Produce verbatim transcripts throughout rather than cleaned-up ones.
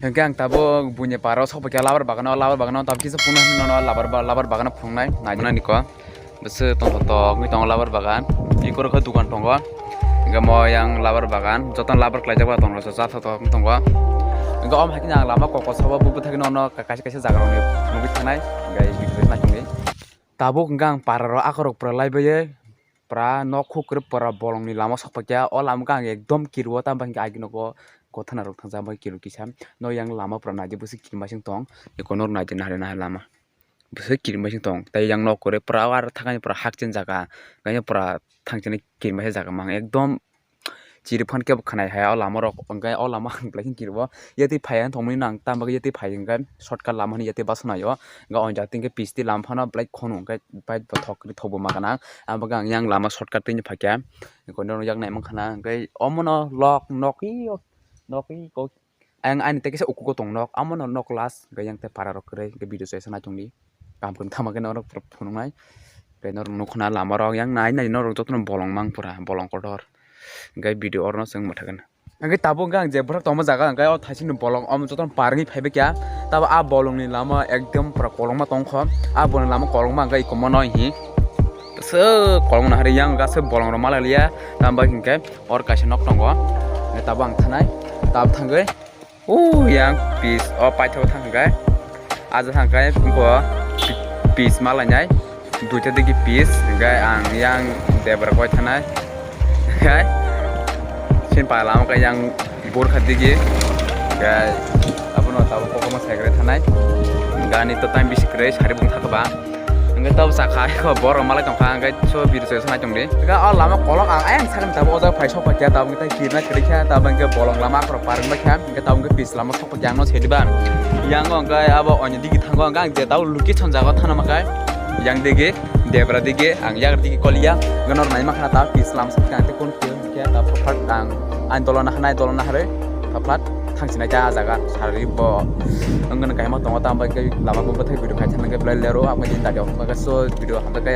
Hwnkhe ang tabuk buini paro sokphaikha labar bagano, labar bagano tabuk kisa phunuknai nono labar ba-, labar bagano phunuknai nainani ko. Bwswk tongthok tongwi tongo labar bagan. Bini korokho dukan tongo. Hwnkhe mo yang labar bagan, jotono labar khlaijak ba tongo, cha cha thok thok wng tongo. Hwnkhe omo hai kheno ang lama kok kosa o bwthai kheno ono kaisa kaisa jaga rokni phunugwi thangnai. Hwnkhe video naitongdi. Tabuk hwnkhe ang para rok akhorok pura laibai pura nok huk kwrwi pura bolongni lama sokphaikha. O lama khe ang ekdom kirio, tamo hwnkhe agi nogo gothanarok thangjak bai kirio kisa. No yang lama pura naidi bwswk kirimasing tong. Eko norok naidi nahar nahar lama. Bwswk kirimasing tong. Tei yang nok kwrwi pura o aro thangani pura hakchen jaga. Kanya pura thangchini kirimaisa jaga mang ekdom chiriphan kebo khanai hai o lama rok. Hwnkhe o lama ang belai khe kirio. Yatwi phai ang tongmani nang tamo yatwi phai hwnkhe shortcut lama hwnwi yatwi bwswk naio. Hwnkhe o jaga hwnkhe pisti lama phano belai khonu hwnkhe bike bo thok kwrwi thokbo ma gana. Abo hwnkhe ang yang lama shortcut twi phaikha. Hwnkhe norok yak nai mankha na hwnkhe omono lok nokwi nokwi kok ang ani tei kisa ukugo tong nok, amo no nok last hwnkhe yang tei para rok kwrwi hwnkhe video se naitongdi. Kaham kwrwng thangma khe norok phunuknai. Tei norok nukho na lama rok yang nai nai norok jotono bolong mang pura, bolong kotor. Hwnkhe video oro no chwng mwthagwi. Hwnkhe tabuk hwnkhe ang je bwthak tongma jaga hwnkhe o thaisingni bolong omo jotono par wngwi phaibai kha. Tabo a bolongni lama ekdom pura kolokma tongkho. A bolongni lama kolokma hwnkhe ikomo no hi. Aswk kolokma nahari yang aswk bolong rok malai liya. Tamo bai hwnkhe or kaisa nok tongo. Hwnkhe tabuk ang thanai. Tabuk thangwi. O yang pis o paithago thang hwnkhe. Aja thang khe bo pis malainai. Duita digi pis hwnkhe ang yang debra koi thanai. Hwnkhe sin pa lama khe yang burkha digi. Hwnkhe abono tabuk kokrokma sai kwrwi thanai. Gani to time bisi kwrwi sari bung thakba. Hwnkhe tabuk chakha borok malai tongkha hwnkhe so video se nai tongdi. Hwnkhe o lama kolok ang ayang sakni tabuk o jaga phai sok phaikha tabuk tei kirna kwrwi kha tabuk hwnkhe bolong lama akhorok par wngbaikha hwnkhe tabuk hwnkhe pis lama sok phaikha ang no sedi ba. Yang o hwnkhe abo oini digi thango hwnkhe ang je tabuk location jaga o thana makai yang digi debra digi ang yagra digi koliya hwnkhe norok nai mankha tabuk pis lama sok phaikha ang tei kon khe tabuk phak ang ani dolo nahanai dolo naharwi phaplat. Thangsinai ta jaga sari bo wngkha kaima tongo tamo bai khe lama bo bwthai video khai thangna khe belai lero ang bai tadi ok so video hamjakhe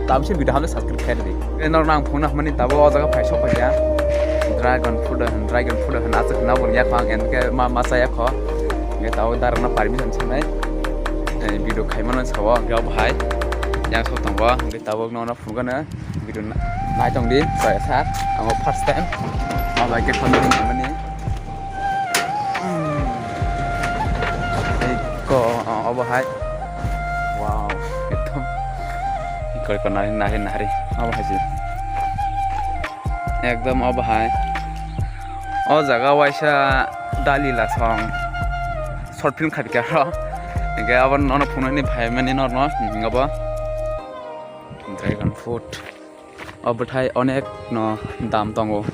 tamsi video hamle subscribe khai di. E norok nang phone hamani tabo o jaga phai sok phai ya dragon fruit dragon fruit hwn aswk hwnna bo yakho ang en khe ma ma cha yakho nge tabo darana permission sanai video khai mano sao ang khe bahai yang sok tongo hwnkhe tabuk nono phunukgano video naitongdi chaya sa ang first time ma bai khe phone ringmani. Eko obo hai wow ekdom ikor ikor nari nari nari obo hai se ekdom obo hai o jaga waisa dali lasong short film khaikha ro hingke abo nono phunukni phaimani norno hingo bo dragon fruit. O bwthai onek no dam tongo.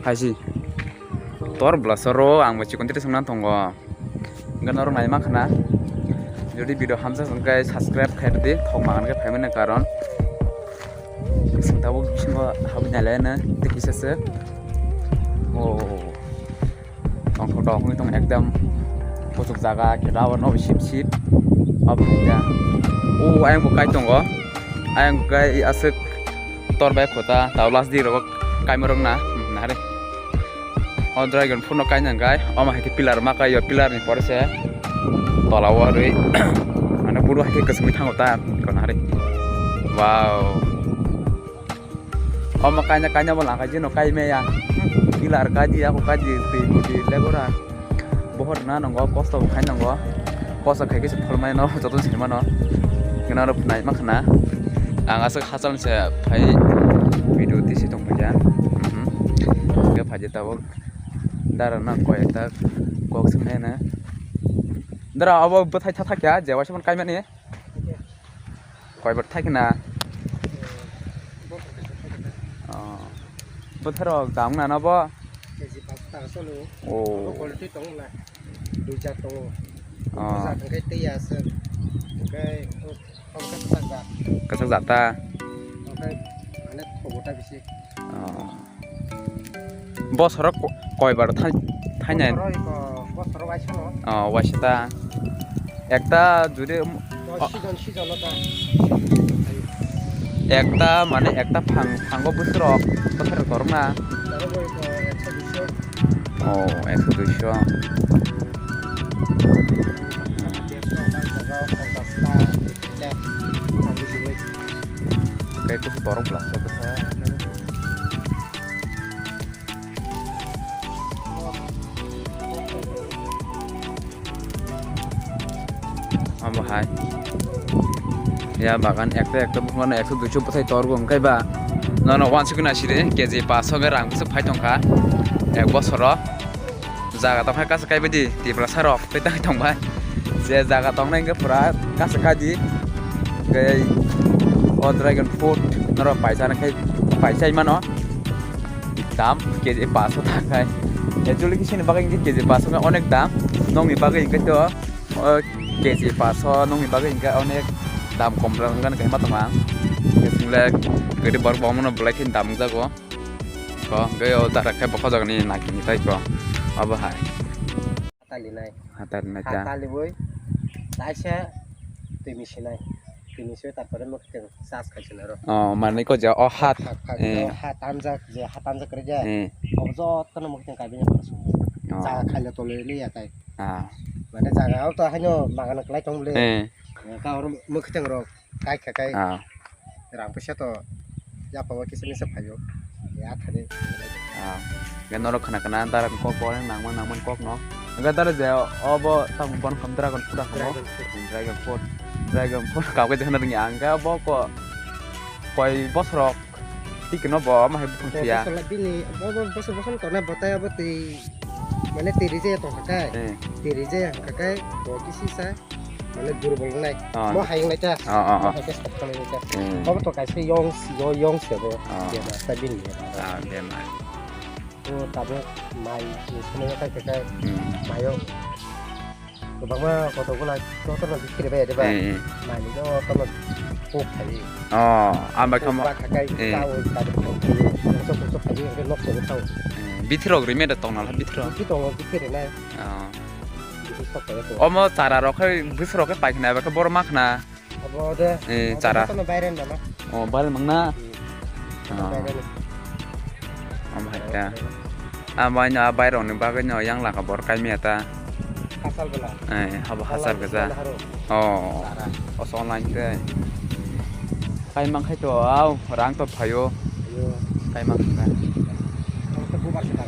Haisi tor bwlasaro ang bo chikon tete songna tongo. Hwnkhe norok nai mankha na. Jodi video hamjak hwnkhe subscribe khai rwdi thok mangan khe phaimani karon. Sing tabuk bisingo habwi nai laino tei kisa se. O. Tongthok tongwi tong ekdam kuchuk jaga khe abo no sip sip abo khe o ayang bo kai tongo ayang kai aswk tor bai khuta tao last di rogo kaima rok na nahari o dragon fruit no kaina hwnkhe omo hai khe pillar ma kai o pillar ni pore se tola o rwi mane buru hai khe kwchwngwi thango ta kono hari wow. Omo kaina kaina bo laka jino kai meya. Pilar kaji ako kaji twi mudi legora. Bohor na nongo kosto bo khai nongo. Kosto khai kisa phol mai no joto sini mano. Gana ro nai ma khana. Ang aswk hachal se phai video tisi tong phaja. Mhm. Ke phaji tabok. Dara na koi ta kok sing na. Dara abo bwthai tha thakya je waisa man kai mani. Koi bwthai khna? Oh. Bwtharok dam wngna no bo? Keji pash taka cholo. Oh. Abo quality tongo na. Dui jat tongo. Oh. Dui jat hwnkhe tei aswk. Hwnkhe o, o khe kwchak jat. Kwchak jat ta? Hwnkhe mane thogo ta bisi. Oh. Bosoro ko-, koibar thai-, thainai? Bosoro iko, bosoro waisa no. Oh, waisa ta. Ekta judi, oh, season, season o ta. Ekta mane ekta phang, phango bwswrok bwswrok torok na? Taro bo iko ekso duiso. Oh, ekso duiso. Tei kusu torok bwla se bwsa. Omo hai. Ya bagan ekta ekta buphang no ekso duiso bwsai torgo hwnkhe ba nono wansukgwi naisidi K G paso khe rang bwswk phai tongkha ek bosoro. Jaga tongkha kasa kaibaidi Tiprasa rok tei tangwi tongbai. Je jaga tongnai hwnkhe pura kasa kaidi. Tei o dragon fruit norok paisa rwkhe paisa mano. Dam K G paso tangkha. Actually khe chini bagwi hwnkhe K G paso wngkha onek dam. Nokni bagwi hwnkhe to o K G paso nokni bagwi hwnkhe onek dam kom wngkha hwnkhe ma tongma. Hwnkhe chwng le kwrwi borok bo omono belai kheno dam wngjago. Ko hwnkhe o dara khe bo khojagni naki ni tai ko. Abo hai. Tali nai. Hatali nai ta. Hatali boi. Taisa twi misi nai. Twi misi tarpore mukti. Sas khai sina ro. Oh, manwi ko ja, oh, hat. Hat, hat, eh, oh, hat tanjak, je hat tanjak kre je. Eh. Obo jot kono mukti kai bini kono sung. Oh. Jaga khaila tole le ya tai. Ah. Mane jaga o to haino bagan klai tong le. Eh. Ka oro mukti rok kai kha kai. Ah. Rang puisa to ya pawa kisa misa phayo. Ya thani. Ah. Ge norok khana khana dara kok bo nangma nangma kok no. Ge dara je obo tamo bon kham dragon fruit. Dragon fruit. Dragon fruit. Dragon fruit kabo je khana ringi ang ge bo ko. Koi bosrok tikno bo ama hai bukhung siya. Bosor la bini bo, bo bosor bosor tona batai abo twi mane twi rijaya tongkha kai. Eh. Twi rijaya hwnkha kai bo kisi sa mane durbol wngnai. Ah. Mo hai wngnai ta. Ah, ah, ah. Mo hai khe sok khamani ta. Hmm. Obo to kaisa yong si, yo yong se bo. Ah. Bema ta bini. Ah, bema. O tabuk mai ni somoi kai kai. Hmm. Mayo. Kwbangma kotor gula jotono bikhiri bai de ba. Eh, eh. Mani jotono kok thai. Oh, ang bai kamo. Kok ba khakai eh. Tao tabuk kok thai. Kok kok thai ke nok thai thao. Eh, bithirok rime da tongnal ha bithirok. Bithi tongo bikhiri nai. Oh. Bithi sok thai ko. Omo chara rok khai bwswk rok khai paikna ba khe boro makhna. Abo de. Eh, abo chara. Kono viral nama. Oh, viral mangna. Hmm. Ah. Viral. Am hai ta. Am bai no viral ni bagwi no yang laka bor kai mia ta. Hasal bela. Eh, habo hasal gaja. Online bela haro. Oh. Chara. Os online te. Kai mang khai to au rang to phayo. Ayo. Kai mang khai. Ang to bubar se ta.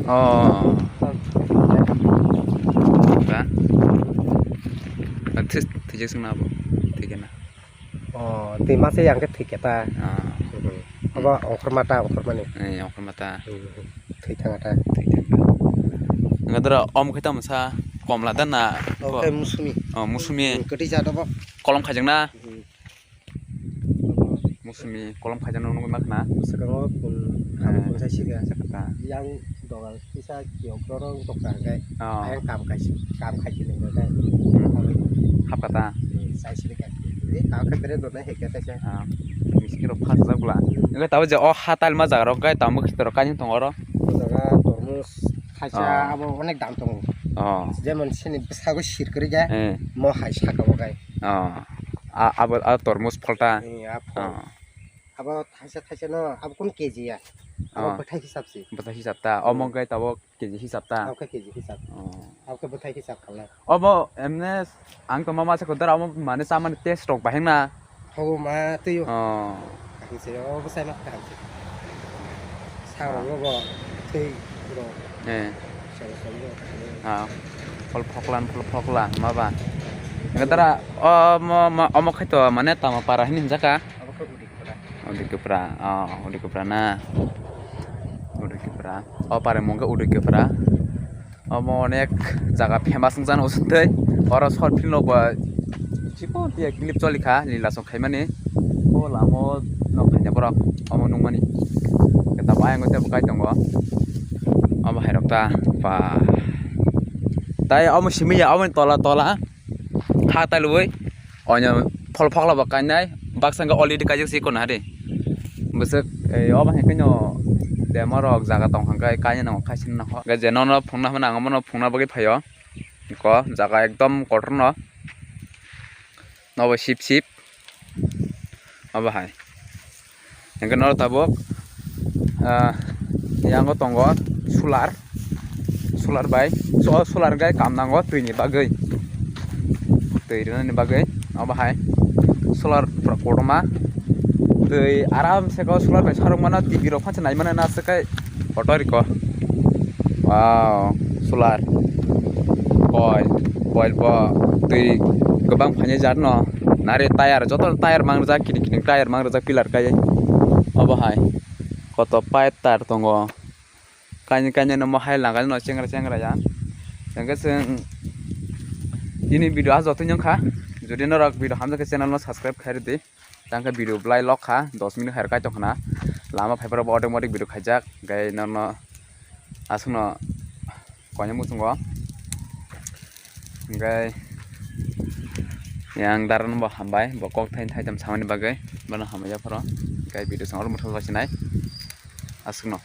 Oh. Ka? Thwijak sung na bo. Thwi khe na. Oh, twi masa yang khe thwi khe ta. Ah. Hmm. Abo ongkhorma ta, ongkhorma ni. Eh, ongkhorma ta. Hmm. Thwi thanga ta. Thwi thanga. Nga dara om khe tamo sa komla da na. Oh, ko-, khe musumi. Oh, musumi. Hmm, kwtwi jat abo. Kolom khaijak na. Hmm. Musumi kolom khaijak na nungwi ma khna. Swkango pun, eh, abo pun sai siga. Sakata. Yang doga kisa kiyok dorong tokta hwnkhe. Oh. Ayang kam khai, kam khai sini hwnkhe. Hmm. Hapkha ta? Hmm, sai sini khai. Ni kam khai bere dona hekya kaisa. Ah. Miskiro phas jak bla. Hwnkhe tabo je o hatal ma jaga rok gai tamo khitor kainwi tongo oro. O jaga tormos thaisa ah. Abo onek dam tongo. Oh. Jemon sini bwsago sir kwrwi ja. Eh. Mo hai saka bo gai. Oh. A, abo, a tormos pholta. Eh, a phol. Oh. Abo thaisa thaisa no, abo kun K G ya? Abo oh. Bwthai hisab se. Bwthai hisab ta. Hmm. Omo khe tabuk K G hisab ta. Abo khe K G hisab. Oh. Abo khe bwthai hisab khalai. Obo emne ang tongma masa kotor amo mane chamani taste rok baheng na. Hobo ma twi o. Oh. Kaham se obo sai ma kaham se. Sa rok oh. Obo twi rok. Eh. Sa rok sa rok. Ah. Phol phoklan phol phokla ma ba. Ngatara omo omo khaito mane tama para hini hinjaka. Abo khe udi. Udi Kwpra, oh, Udi Kwpra na. Udi Kwpra. O pare mung khe Udi Kwpra. Omo onek jaga famous wng jano usuk tei. Oro short film rok bo chikon tiya clip choli kha, lila song khaimani. O lama o nok khaina borok omo nungmani. Keta bayang tei bo kai tongo. Omo hai rok ta ba. Tai omo simi ya, omo tola tola. Ha tai lubui. Oino phol phokla bo kainai, baksa hwnkhe already kaijak se kono hari. Bwswk, eh, obo hai kheno demo rok jaga tong hwnkhe kainwi nango, khaisini nango. Hwnkhe je nono phunukna hwnba ang omono phunukna bagwi phaio. Eko jaga ekdom kotorno. Nobo sip sip. Obo hai. Hwnkhe norok tabuk, ah, yango tongo solar, Solar bai, so solar gai kam nango twi ni bagwi, twi rwnani bagwi. Obo hai solar pura kotorma, twi aram se ko solar bai sarung mano, T V rok phansa nai mano na se kai kotor ko. Wow, solar coil, coil bo twi kwbang phainai jat no, nari tire, joto tire mang rijak, kiting kiting tire mang rijak pillar kai. Obo hai koto pipe tar tongo. Kaini kaini no mohai langani no chengra chengra ya. Tangke chwng ini video ah jotoi nung kha. Jodi norok video hamjakhe channel no subscribe khai rwdi. Tangke video belai lok kha, dos minute hai kaitok khna. Lama phaiphara bo automatic video khaijak. Gai norno aswkno koine muchungo. Gai yang daran bo hambai, bo kok thai thai tam samani bagwi. Bono hamya phoro. Gai video song oro muthal basinai. Aswkno.